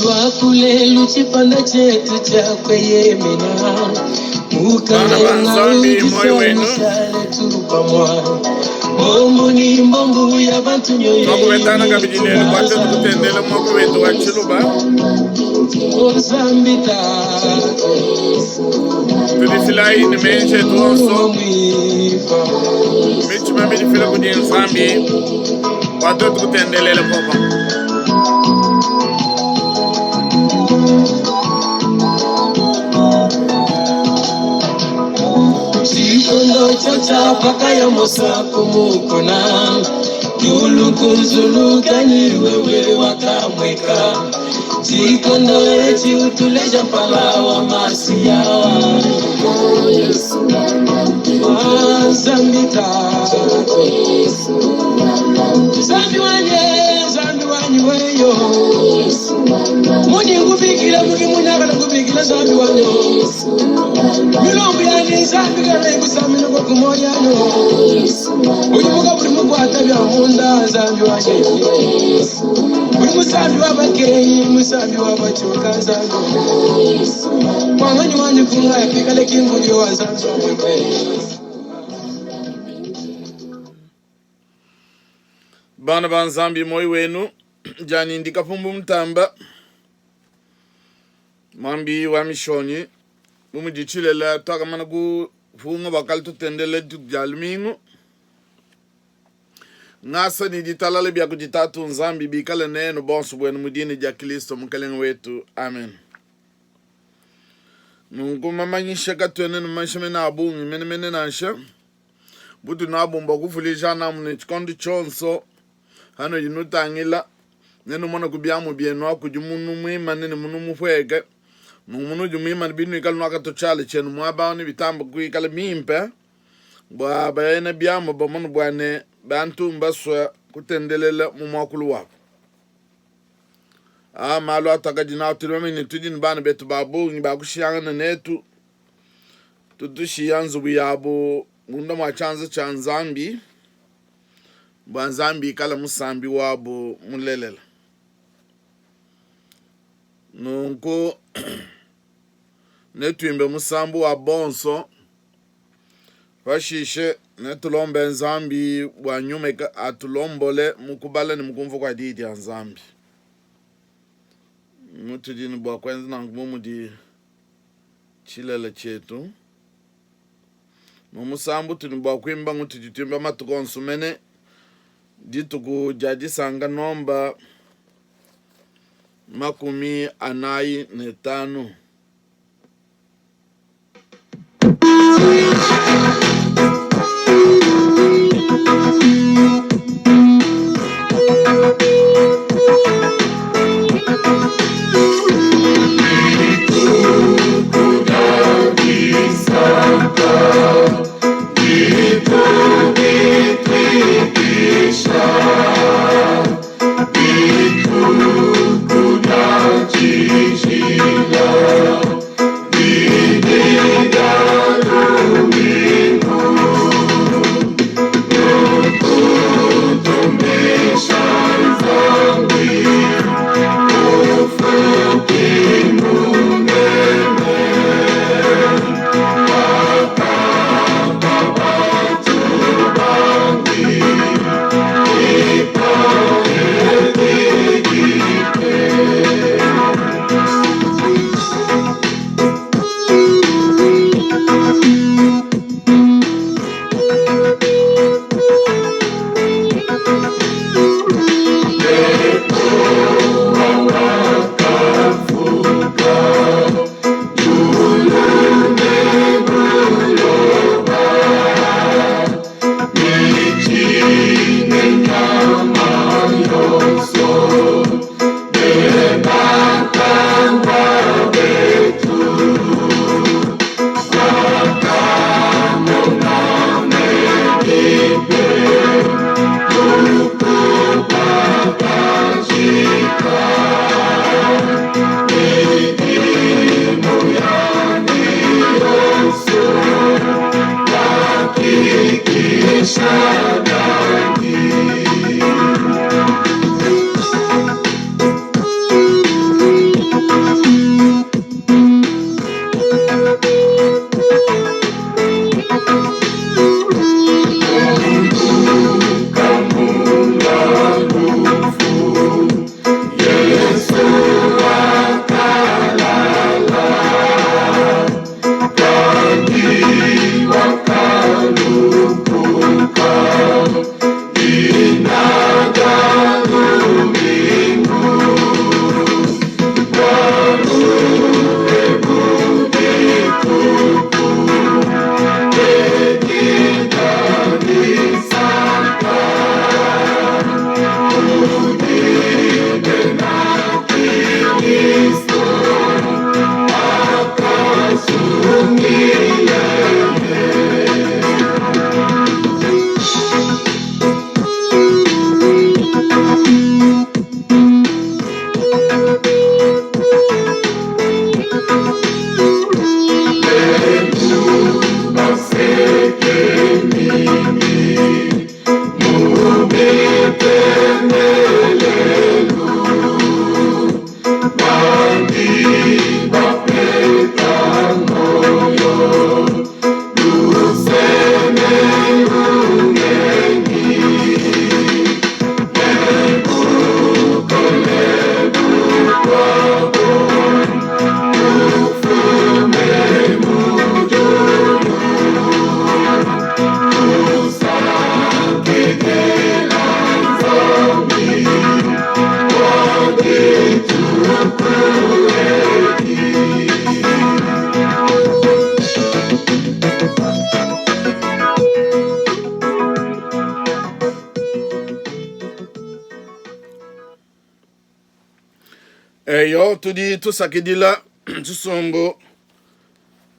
Luaku lelu tshipanda tshietu tshia kueyemena. Bana ba Mukalenga Nzambi, moyo wenu. utusamushale tupamwa. Mbombo ni mbombo ya bantu nyoyo. Twakupetana kabidi lelu bua tuetu kutendela muaku wetu wa Tshiluba. Nzambi tatu. Tudifilayi ne meji etu onso, mitshima midifila kudi Nzambi bua tuetu kutendelela popamue. Chikondo chocha paka ya mosa kumukona Dulukunzulukani wewe wakamweka Chikondo echi utuleja mpala wa masia Zambi tatu Zambi wanye, zambi wanyi weyo Muni ngubikila muni munakala ngubikila zambi wanyo Milombo yani zambi kana ikusamina kwa kumoyano Uyu mugabo uri mukwata bya munda zambi wanje Uri musambi w'abakeyi musambi w'abacuka zambi Mwanganyi wanje kungaya pikale kingulio wa zambi wamwemwe Bana ba Nzambi, moyo wenu. Jani ndikapumbu mutamba mwambi wa mishonyi bu mudi tshilela twakamana kufunga bakali tutendele dituku dia lumingu. Ngasa ni ditalala bia kudi Tatu Nzambi bikale nenu bonso bwenu mu dina dia Kristo Mukelenge wetu. Amen. Nunku mamanyisha katuena ne mamanyisha mene a bungi menemene nansha butu nabumba kuvulisha namu ne tshikondo tshionso hano inutangila nenumona ku biamu bienu akudi munu muimane ne munu mupueke numunu udi muimane binuikala nuakatutshiala tshienu muaba ne bitamba kuikala bimpe bua bena biamu bamone bua ne bantu mbasua kutendelela mu muakulu wabu. A malu atakadi nawu tudi bamanye tudi ne bana betu ba bungi bakushiyangana netu tutushiya nzubu yabu munda mua tshianza tshia Nzambi bua Nzambi ikala musambi wabu mulelela. Nunku netuimbe musambu wa bonso, pashishe netulombe Nzambi bua nyuma atulombole mu kubala ne mu kumvua kua diyi dia Nzambi. Mutudi ne bua kuenza nanku bu mudi tshilele tshietu. Mu musambu tudi ne bua kuimba ngutudi tuimba matuku onso mene dituku dia disanka nomba 45. Eyo, tudi tusakidila tshisumbu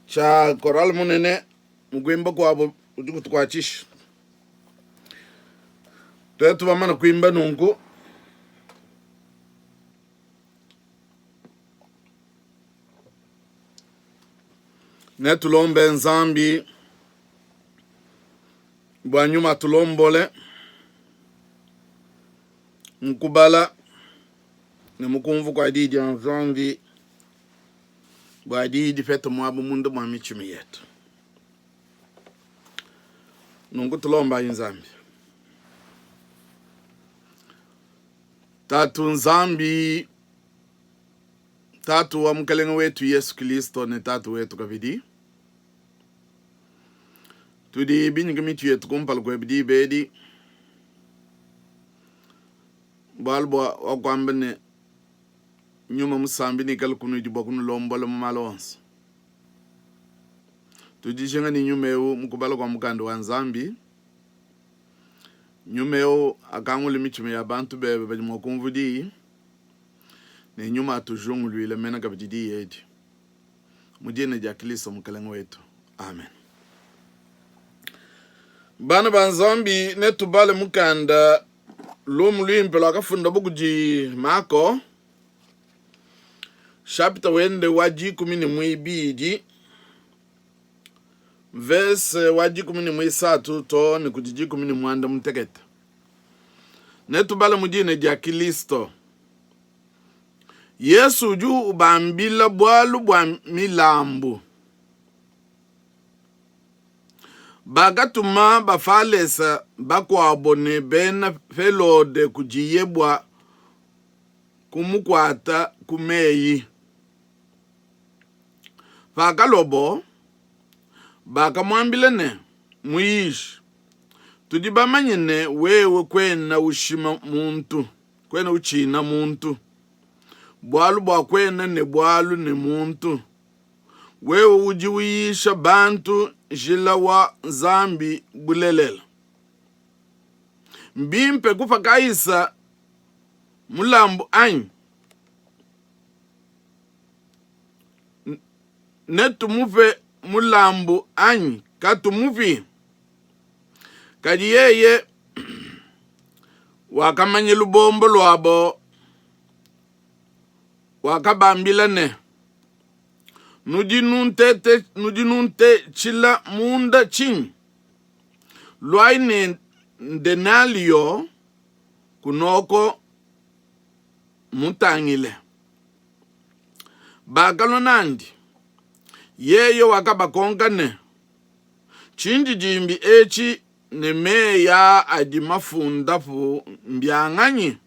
tshia korale munene mu kuimba kuabo kudi kutukuatshisha. Tuetu bamane kuimba nunku, netulombe Nzambi bua nyuma atulombole mu kubala ne mu kumvua kua Diyi dia Nzambi bua diyi dipete muaba munda mua mitshima yetu. Nunku tulombayi Nzambi. Tatu Nzambi, Tatu wa Mukelenge wetu Yesu Kilisto ne Tatu wetu kabidi, tudi binyike mitu yetu kumpala kuebe diba edi, bualu bua wakuamba ne, Nyuma Musambi neikale kunudi bua kunulombola mu malu onso. Tudi dijinga ne nyuma eu mu kubala kua mukanda wa Nzambi. Nyuma eu akangule mitshima ya bantu bebe badi mua kumvua diyi, ne nyuma atujunguluile mene kabidi diyi edi. Mu dina dia Kristo Mukelenge wetu. Amen. Bana ba Nzambi, netubale mukanda Lumu luimpe luakafundabo kudi Mako, shapita wende wa dikumi ne muibidi, mvese wa dikumi ne muisatu too ne kudi dikumi ne muanda mutekete. Netubale mu dina dia Kilisto. Yesu udi ubambila bualu bua milambu. Bakatuma Bafalesa bakuabo ne bena Helode kudiye bua kumukuata ku meyi. Pakaluabo, bakamuambila ne, Muyishi, tudi bamanye ne, wewe kuena ushima muntu, kuena utshina muntu, bualu bua kuena ne bualu ne muntu, wewe udi uyisha bantu njila wa Nzambi bulelela. Mbimpe kupa Kaisa mulambu anyi? Netumupe mulambu anyi katumupi? Kadi yeye wakamanya lubombo luabo, wakabambila ne, Nudi nuntetshila munda tshinyi? Luayi ne ndenalio kunoko mutangile. Bakalua nandi. Yeye wakabakonka ne, Tshindidimbi etshi ne meyi aa adi mafundapu mbia nganyi?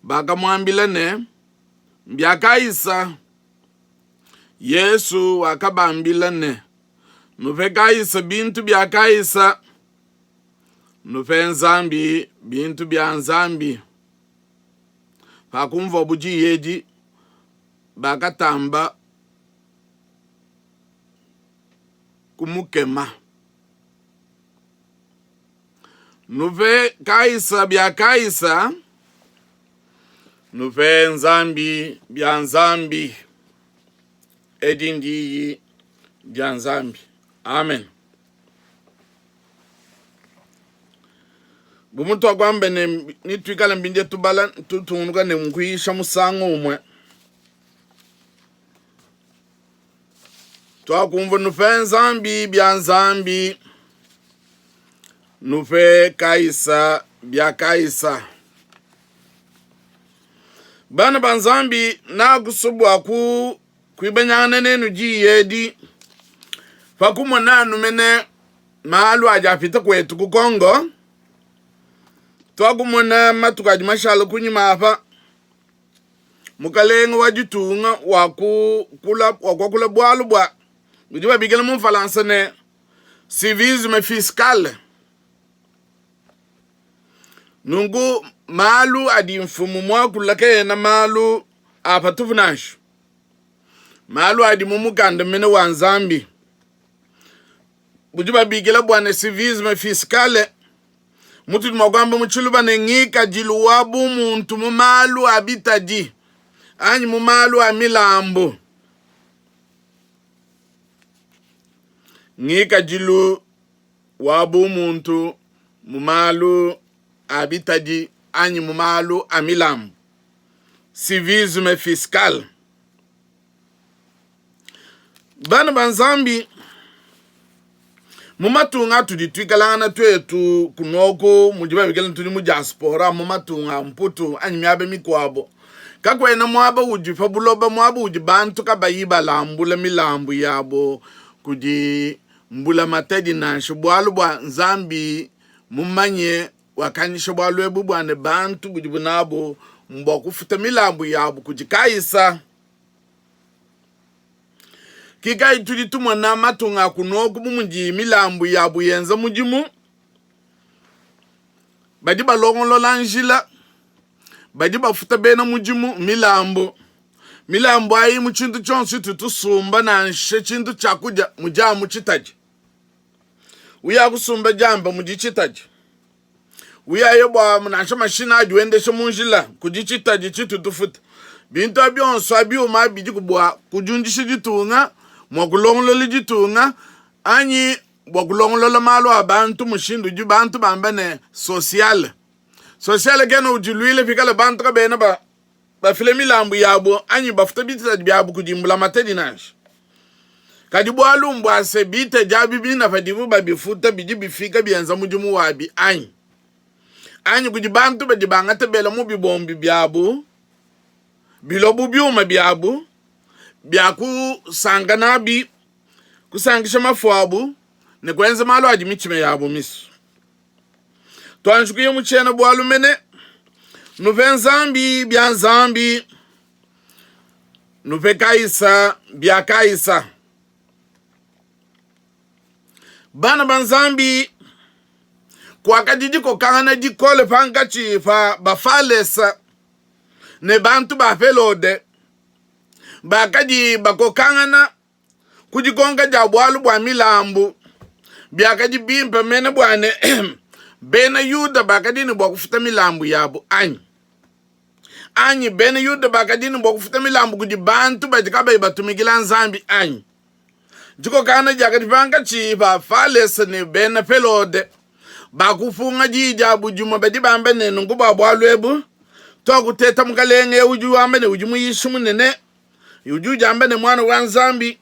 Bakamuambila ne, Mbia Kaisa. Yesu wakabambila ne, Nupe Kaisa bintu bia Kaisa, nupe Nzambi bintu bia Nzambi. Pakumvuabu diyi edi, bakatamba kumukema. Nupe Kaisa bia Kaisa, nupe Nzambi bia Nzambi. Edi ndiyi dia Nzambi. Amen. Bu mutuakuamba ne nituikale mbindie tubala tutungunuka ne kuyisha musangu umue, tuakumvua nupe Nzambi bia Nzambi, nupe Kaisa bia Kaisa. Bana ba Nzambi, nakusua bua ku kuibanyangana nenu diyi edi pa kumona anu mene malu adi apita kuetu ku Congo. Tuakumona matuku adi mashala kunyima apa mukalenge wa ditunga wakuakula bualu bua budi babikila mu Mfalansa ne civisme fiscal. Nunku malu adi mfumu muakula kena malu a patupu nansha, malu adi mu mukanda mene wa Nzambi budi babikila bua ne civisme fiscale, mutudi mua kuamba mu tshiluba ne ngikadilu wa bumuntu mu malu a bitadi. anyi mu malu a milambu. Ngikadilu wa bumuntu mu malu a bitadi anyi mu malu a milambu, civisme fiscal. Bana ba Nzambi, mu matunga atudi tuikalangana tuetu kunoku mudi babikila tudi mu diaspora mu matunga a Mputu anyi miaba mikuabo, kakuena muaba udi pa buloba muaba udi bantu kabayi balambula milambu yabo kudi mbulamatadi nansha, bualu bua Nzambi mumanye wakanyisha bualu ebu bua ne bantu budibu nabu mbua kufuta milambu yabu kudi Kaisa. Kikayi tudi tumona matunga a kunoku bu mudi milambu yabu yenza mudimu, badi balongolola njila, badi bafuta bena mudimu milambu. Milambu ayi mu tshintu tshionso tshitu tusumba nansha tshintu tshia kudia mudi amu tshitadi. Uya kusumba diamba mudi tshitadi. Uyaye bua nansha mashinyi adi wendesha mu njila kudi tshitadi tshitu tufuta. Bintu abi bionso abi biuma bidiku bua kudiundisha ditunga, mua kulongolola ditunga anyi bua kulongolola malu a bantu mushindu udi bantu bamba ne sociale. Sociale kena udiluila pikala bantu kabena ba bafile milambu yabu anyi bafuta bitadi biabu kudi mbulamatadi nansha. Kadi bualu mbua se, bitadi abi bine padibu babifuta bidi bifika bienza mudimu wabi anyi? Anyi kudi bantu badi bangata bela mu bibombi biabu bilua bu biuma biabu bia kusanka nabi, kusankisha mafu abu ne kuenza malu adi mitshima yabu misue. Tuanji kuya mu tshiena-bualu mene, Nupe Nzambi bia Nzambi, nupe Kaisa bia Kaisa. Bana ba Nzambi, kuakadi dikokangana dikole pankatshi pa Bafalesa ne bantu ba Pelode bakadi bakokangana ku dikonka dia bualu bua milambu, biakadi bimpe mene bua ne bena Yuda bakadi ne bua kufuta milambu yabu anyi? Anyi bena Yuda bakadi ne bua kufuta milambu kudi bantu badi kabayi batumikila Nzambi anyi? Dikokangana diakadi pankatshi pa Falese ne bena Pelode bakupunga diyi diabu dimue, badi bamba ne, nunku bua bualu ebu tuakuteta mukalenge eu udi wamba ne udi muyishi munene udi udiamba ne muana wa Nzambi,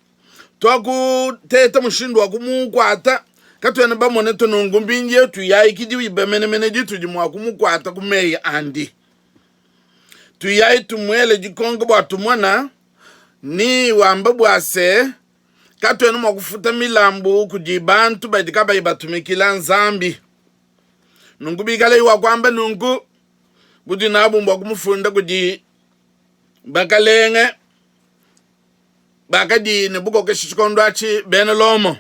tuakuteta mushindu wa kumukuata, katuena bamone to. Nunku mpindieu tuyayi kidiba menemene ditudi mua kumukuata ku meyi andi. Tuyayi tumuele dikonko bua tumona ni wamba bua se katuena mua kufuta milambu kudi bantu badi kabayi batumikila Nzambi. Nunku bikalayi wakuamba nunku, budi nabu mbua kumufunda kudi bakalenge bakadi ne bukokeshi tshikondo atshi bena Lomo.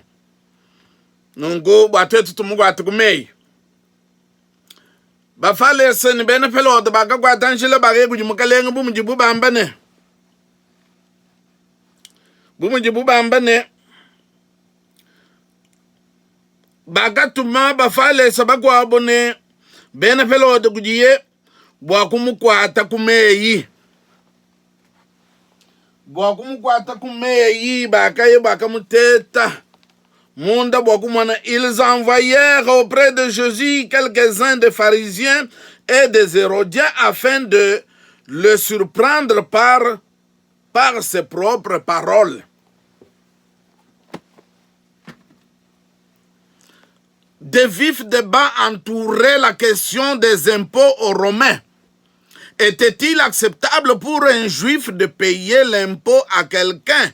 Nunku bua tuetu tumukuate ku meyi. Bafalese ne bena Pelode bakakuata njila bakaya kudi mukalenge bu mudibu bamba ne bu mudibu bamba ne bakatuma Bafalese bakuabu ne bena Pelode kudiye bua kumukuata ku meyi bua kumukuata ku meyi bakaya bakamuteta munda bua kumona ils envoyèrent auprès de Jésus quelques-uns des pharisiens et des hérodiens afin de le surprendre par par ses propres paroles De vifs débats entouraient la question des impôts aux Romains. Était-il acceptable pour un juif de payer l'impôt à quelqu'un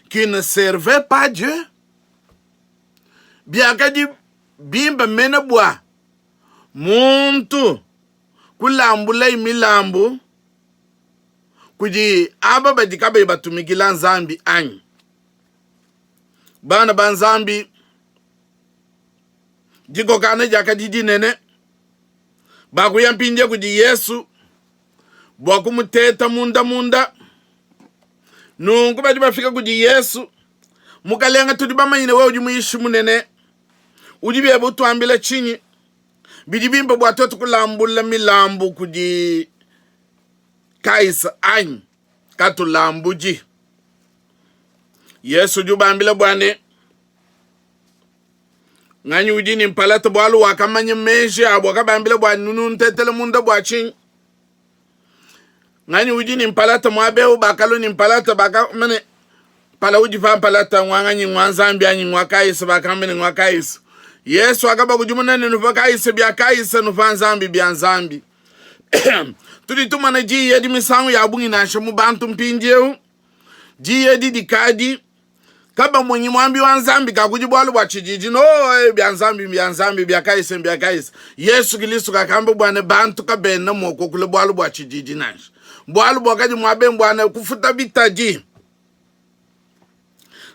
qui ne servait pas Dieu? Biakadi bimpe mene bua muntu kulambulayi milambu kudi aba badi kabayi batumikila Nzambi anyi? Bana ba Nzambi, dikokangana diakadi dinene, bakuya mpindieu kudi Yesu bua kumuteta munda munda. Nunku badi bafika kudi Yesu, Mukalenge, tudi bamanye ne wewe udi muyishi munene, udi biebe utuambila tshinyi? Bidi bimpe bua tuetu kulambula milambu kudi Kaisa anyi? Katulambudi. Yesu udi ubambila bua ne, Nganyi udi ne mpalata? Bualu wakamanya meji abu, wakabambila bua nuntetele munda bua tshinyi? Nganyi udi ne mpalata muaba eu? Bakalua ne mpalata, bakamba ne, mpala udi pa mpalata ngua nganyi? Ngua Nzambi anyi ngua Kaisa? Bakamba ne, ngua Kaisa. Yesu wakabakudimuna ne, nupa Kaisa bia Kaisa, nupa Nzambi bia Nzambi. Tudi tumona diyi edi misangu ya bungi nansha mu bantu mpindieu. Diyi edi dikadi kabamonyi muambi wa Nzambi kakudi bualu bua tshididi no eh, bia Nzambi bia Nzambi bia Kaisa bia Kaisa. Yesu Kristo kakamba bua ne bantu kabena mua kukula bualu bua tshididi nansha. Bualu buakadi muabe mbua ne kufuta bitadi.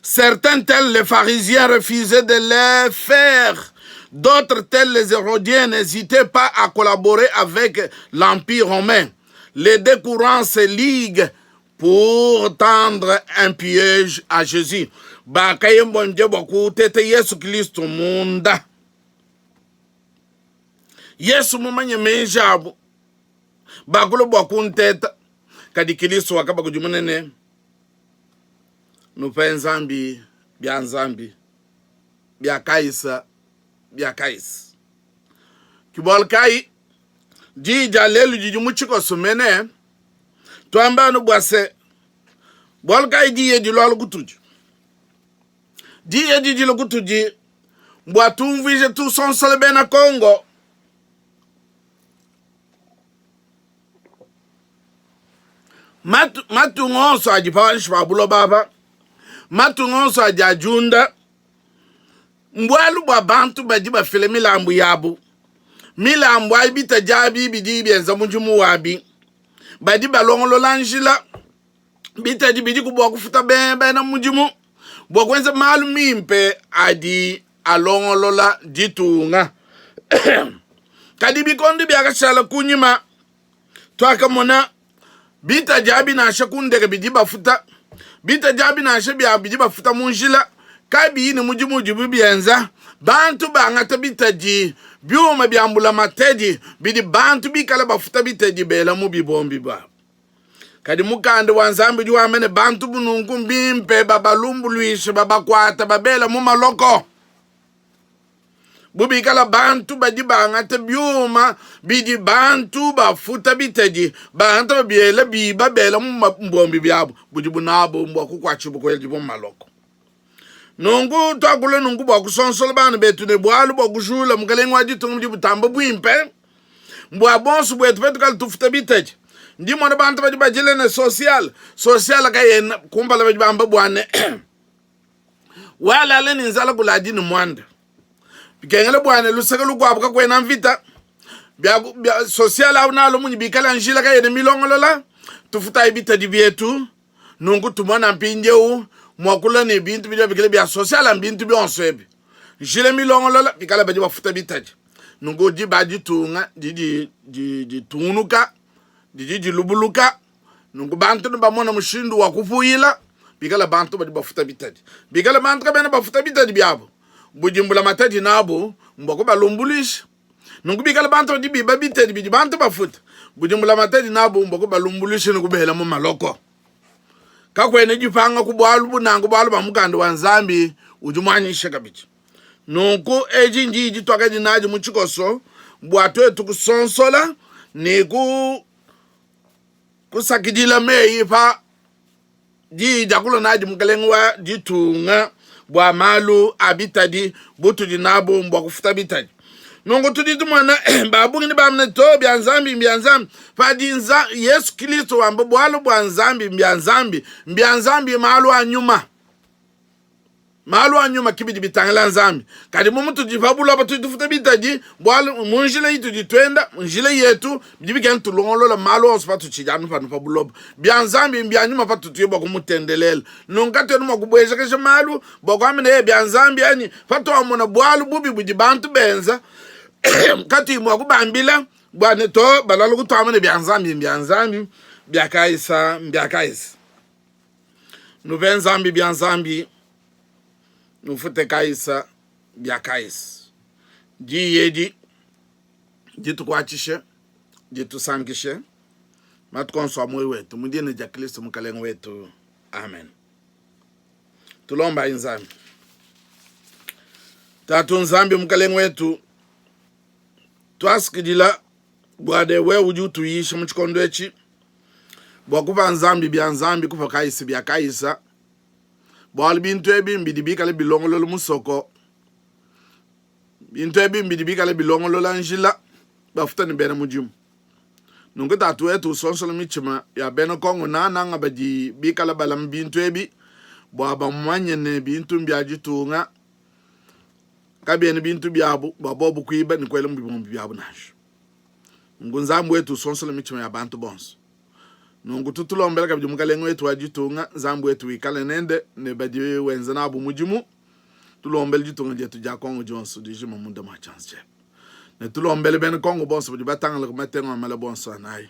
Certains tels les pharisiens refusaient de les faire. D'autres tels les Hérodiens n'hésitaient pas à collaborer avec l'Empire romain. Les deux courants se liguent pour tendre un piège à Jésus. Bakayembonje bua kuteta Yesu Kristo munda. Yesu mumanye meji abu, bakula bua kunteta, kadi Kristo wakabakudimuna ne, Nupe Nzambi bia Nzambi, bia Kaisa bia Kaisa. Ke bualu kayi diyi dia lelu didi mu tshikoso mene, tuamba anu bua se, bualu kayi diyi edi lualu kutudi. Diyi edi dilua kutudi bua tumvuije tusonsole bena Kongo Matu, matunga onso adi panshi pa buloba apa, matunga onso adi adiunda, mbualu bua bantu badi bafila milambu yabu. Milambu ayi bitadi abi bidi bienza mudimu wabi, badi balongolola njila, bitadi bidiku bua kufuta bena mudimu bua kuenza malu mimpe adi alongolola ditunga. Kadi bikondo biakashala kunyima, tuakamona bitadi abi nansha ku ndeke bidi bafuta, bitadi abi nansha bia bidi bafuta mu njila kabiyi ne mudimu udibu bienza. Bantu bangata bitadi, biuma bia mbulamatadi bidi bantu bikale bafuta bitadi bela mu bibombi biabu. Kadi mukanda wa Nzambi udi wamba ne, bantu bu nunku mbimpe babalumbuluishe, babakuate, babela mu maloko. Bu bikala bantu badi bangata biuma bidi bantu bafuta bitadi, bangata babiela biba bela mu mbombi biabu, budibu nabu mbua kukuatshibua kuedibua mu maloko. Nunku tuakula nunku bua kusonsola bana betu ne bualu bua kujula mukalenge wa ditunga budi butamba buimpe mbua bonso buetu petu kale tufuta bitadi. Ndi mona bantu badi badila ne social social kayena kumpala badi bamba bua ne walala ne nzala kuladi ne muanda bikengela bua ne luseke lukuabu kakuena mvita bia, bia social au nalo munyi bikala njila kayena milongolola tufutayi bitadi bietu Nunku tumona mpindieu muakula ne bintu bidi babikila bia social mbintu bionso ebi njila milongolola bikala badi bafuta bitadi. Nunku diba ditunga didi ditungunuka didi dilubuluka. Nunku bantu nebamone mushindu wa kupuyila bikala bantu badi bafuta bitadi. Bikala bantu kabena bafuta bitadi biabu, budi mbulamatadi nabu mbua kubalumbuluisha. Nunku bikala bantu badi biba bitadi bidi bantu bafuta, budi mbulamatadi nabu mbua kubalumbuluisha ne kubela mu maloko. Kakuena dipanga ku bualu bu nanku, bualu bua mukanda wa Nzambi udi muanyisha kabidi. Nunku edi ndiyi dituakadi nadi mu tshikoso bua tuetu kusonsola ne ku kusakidila meyi pa diyi dia kulua nadi mukalenge wa ditunga bua malu a bitadi butudi nabu mbua kufuta bitadi. Nunku tudi tumona ba bungi ne bamne to bia Nzambi mbia Nzambi padi nza, Yesu Kristo wamba bualu bua Nzambi mbia Nzambi mbia Nzambi malu a nyuma Malu a nyuma ke bidi bitangila Nzambi. Kadi bu mutudi pa buloba, tudi tufuta bitadi, bualu mu njila itudi tuenda, njila yetu, bidi bikengela tulongolola malu onso patutshidi anu panu pa buloba. Bia Nzambi mbia nyuma patutuye bua kumutendelela. Nunku katuena mua kubuejakaja malu bua kuamba ne, bia Nzambi anyi patuamona bualu bubi budi bantu benza katuyi mua kubambila bua ne to balala kutuamba ne bia Nzambi mbia Nzambi, bia Kaisa mbia Kaisa. Nupe Nzambi bia Nzambi, nufute Kaisa bia Kaisa. Diyi edi ditukuatshishe, ditusankishe. Matuku onso a muoyo wetu, mu dina dia Kristo Mukalenge wetu. Amen. Tulombayi Nzambi. Tatu Nzambi Mukalenge wetu, tuasakidila bua ne wewe udi utuyisha mu tshikondo etshi bua kupa Nzambi bia Nzambi, kupa Kaisa bia Kaisa, bualu bintu ebi mbidi bikale bilongolola musoko, bintu ebi mbidi bikale bilongolola njila, bafuta ne bena mudimu. Nunku Tatu wetu usonsola mitshima ya bena Kongo nananga badi bikala balama bintu ebi bua bamanye ne bintu mbia ditunga, kabiena bintu biabu bua bobu kuiba ne kuela mu bibombi biabu nansha. Nunku Nzambi wetu usonsola mitshima ya bantu bonso. Nunku tutulombela kabidi mukalenge wetu wa ditunga, Nzambi wetu wikale nende ne badi wenza nabu mudimu. Tulombele ditunga dietu dia Kongo dionso dijima munda mua tshianza tshiebe. Ne tulombele bena Kongo bonso badi batangila ku matengu a mala bonso anayi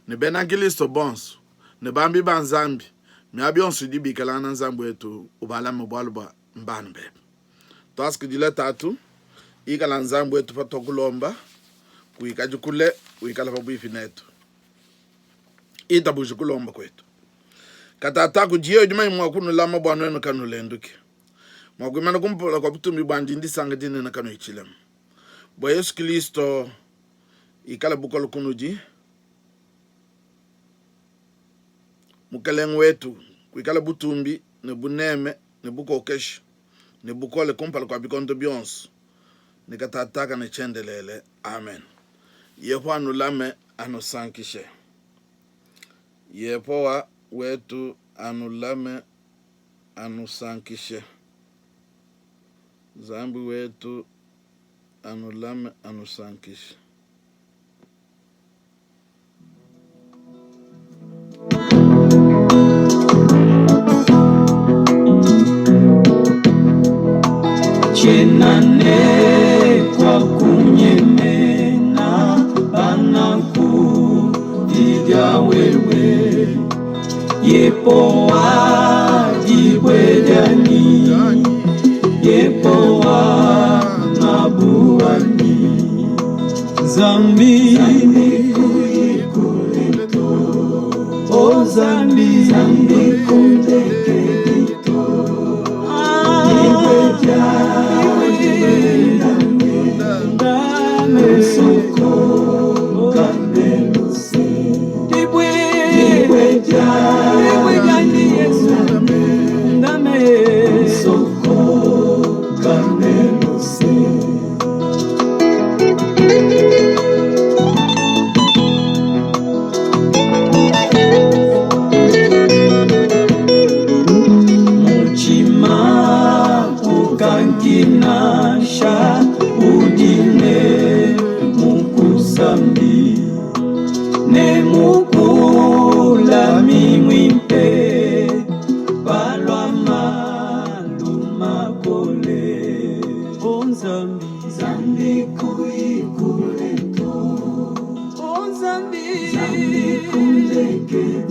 ne bena Kilisto bonso ne bambi ba Nzambi miaba yonso idi bikalangana Nzambi wetu ubalame bualu bua mbana bebe. Tuasakidila Tatu, ikala Nzambi wetu patuakulomba, kuikadi kule, wikala pabuipi netu. Itabuje kulomba kuetu. Katataka diye udi manya mua kunulama bua nuenu kanulenduki, mua kuimana kumpala kua butumbi buandi ndisanka dinene kanuyi tshilema. Bua Yesu Kilisto ikale bukole kunudi, Mukelenge wetu, kuikale butumbi ne buneme ne bukokeshi ne bukole kumpala kua bikondo bionso ne katataka ne tshiendelele. Amen. Yehowa anulame, anusankishe. Yehowa wetu anulame, anusankishe. Nzambi wetu anulame, anusankishe. Tshiena ne kua kunyemena pananku di dia wewe Yehowa dibue dianyi Yehowa ngabu wanyi Nzambi Oh Nzambi Nzambi Muchima kukankinasha udine mukusambi ne mukulami mwimpe palwa malu makole o Nzambi Nzambi kuikule to o Nzambi Nzambi kundekedi.